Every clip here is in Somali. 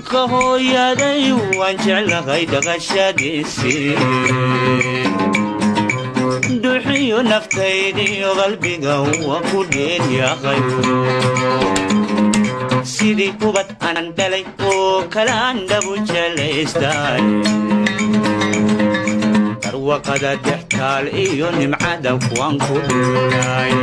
Dhulka hooyaday waan jeclahay dhaqashadiisii, duxiyo naftaydiyo qalbiga waa ku dheeryaqay. Sidii ubad aanan dhalay oo kalaan dhabu jelaystay, barwaqada dextaal iyo nimcada kuwaan ku dhulay.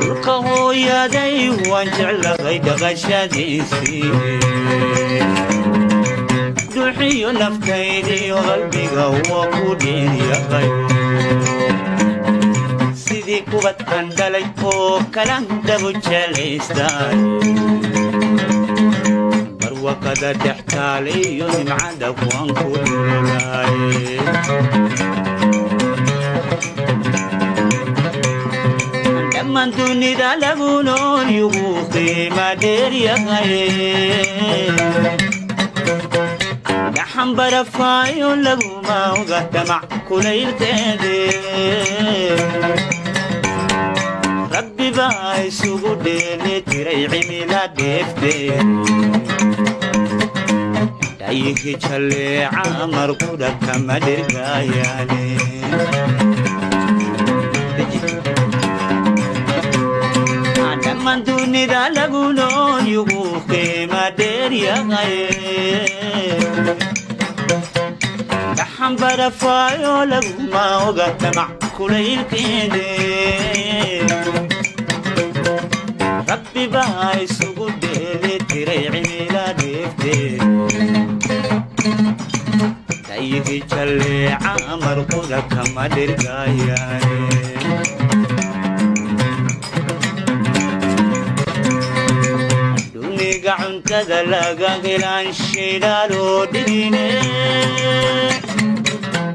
Dhulka hooyaday waan jeclahay dhaqashadiisii, duxiyo naftaydiyo qalbiga waa ku dheeryaqay. Sidii kubad aan dhalay oo kalan dhabu jelaystay, barwaqada dhextaal iyo nimcada kuwaan ku dhulay. Dhammaan dunida lagu nool yugu qiima dheeryahay, gaxan barafaayo laguma oga damac kulaylkeede. Rabbi baa isugu dheeli tiray cimila dheefteed, dhayihi jalleeca markudha kama dhirgaayaane. Dhammaan dunida lagu nool yugu qiima dheeryahay, gaxan barafaayo laguma oga damac kulaylkeede. Rabbi baa isugu dheeli tiray cimila dheefteed, dhayihi jalleeca markuda kama dhirgaayaane. Duniga cuntada laga helaan shidaaloo dhigine,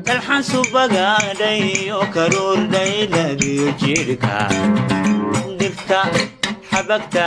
dalxan subagaadhayo karuur dhayladiyo jidhka dhirta xabagta.